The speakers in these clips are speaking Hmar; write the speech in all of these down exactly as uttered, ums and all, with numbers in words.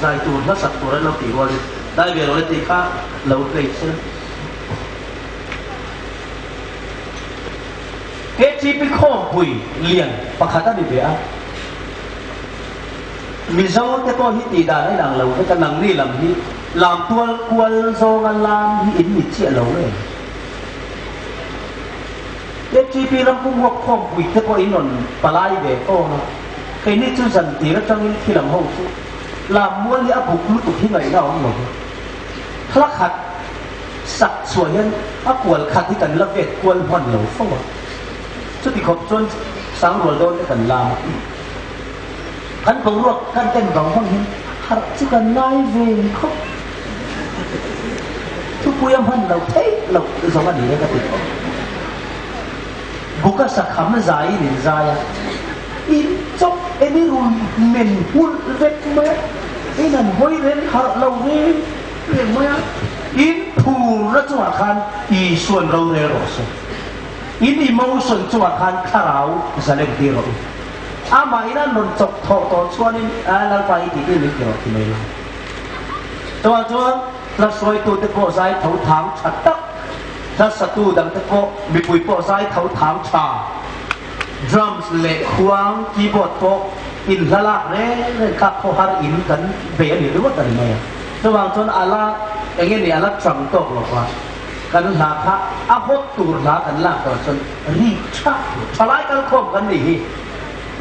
zai tur hla sak tur an lo ti ruol. Dai ve ro le ti kha lo play se. K G P khawmpui lian pakhat a ni ve a. Mizo te pawh hi ti dan a inang lo, ka nangni lam hi lam tual kual zawnga lam hi in ni chiah lo e. K G P ram pung huap khawmpui te pawh in rawn palai ve tawh a. Keini chu zan tir aṭangin khi lam ho chu lam mual hi a buk lutuk hi ngaihna awm lo. Hla khat sak chhuah hian a kual khat hi kan la vet kual hman lo fo a. Chuti khawp chuan sang rual dawn te kan lam a. Kan boruak kan ten bang bang hian harh chu kan ngai ve khawp. Thupui a hman lo thei lo zawng a ni e ka ti. Buka sakham zai in in zai a. In chawk en i rul men hul vek mai a. In an hawi reng harh lo reng reng mai a. In phurna chungah khan Isuan ro rel rawh se. In emotion chungah khan thlarau zalen tir rawh. Amah in an rawn chawk thawh tawh chuanin, a, Lalpa i tih tir min ti rawh ti mai lo. Chuan chuan, hla hruaitu te pawh zai tho thang ṭha tak. Hla satu dang te pawh, mipui pawh zai tho thang ṭha. Drums leh khuang, keyboard pawh in hla lak reng reng kha khawhar in kan bei a ni ruat a ni mai a. Chuvang chuan a la, eng nge ni, a la ṭang tawk lo va. Kan hla kha, a hot tur hla kan lak tawh chuan ri ṭha, ṭhalai kal khawm kan ni hi.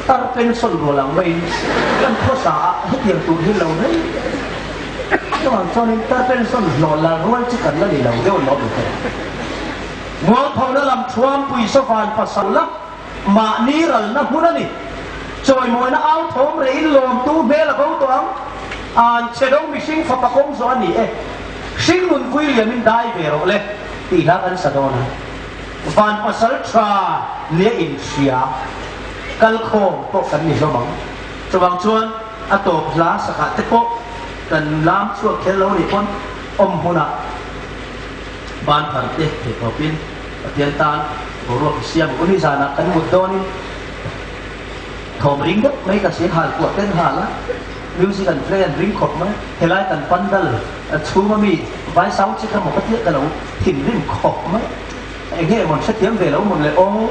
Tar pension rual ang mai kan khawsa a hetiang tur hi lo reng. Chuvang chuanin tar pension hlaw la rual chu kan la ni lo deuh lo ni te. Mualphona lam thuam pui saw van pasal la mahni ralna hmun a ni. Chawimawina au thawm rehin lawmtu hmel a ko tawh ang. An che dong mihring fapa kawng zawh a ni e. Hringnun vui liamin dai ve rawh le tih hla kan sa dawn a. Van pasal ṭha nia inhria, kal khawm pawh kan ni hlawm ang. Chuvang chuan a tawp hla sakah te pawh kan lam chhuak kher lo ni pawn awm hmunah ban thar te thei tawpin Pathian tan boruak siam uni zana kan mut dawnin Thawm ring deuh mai ka sin hal kuah ten hal a. Music an play an ring khawp mai. Helai kan pandal a chhuma mi vai sau chi ka maw ka tia ka lo thinrim khawp mai. Eng nge maw hrethiam ve lo maw le aw.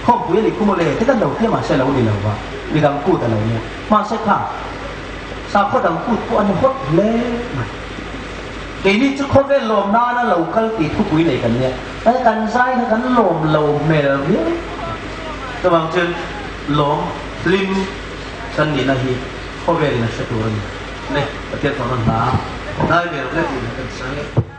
Khawmpui a ni khu maw le te kan lo tia mahse lo ni lo va. Midang kut a lo nia. Mahse kha sakhaw dang kut pawh an hot hle mai. Keini chu khawvel lawmna a lo kal tih thupui nei kan nia. Ai kan zai na kan lawm lo hmel viau. Chuvang chuan lawm hlim kan nihna hi khawvelin a hre tur a ni. Le, Pathian thawhna hla. Dai ve rawh le tih kan sang e.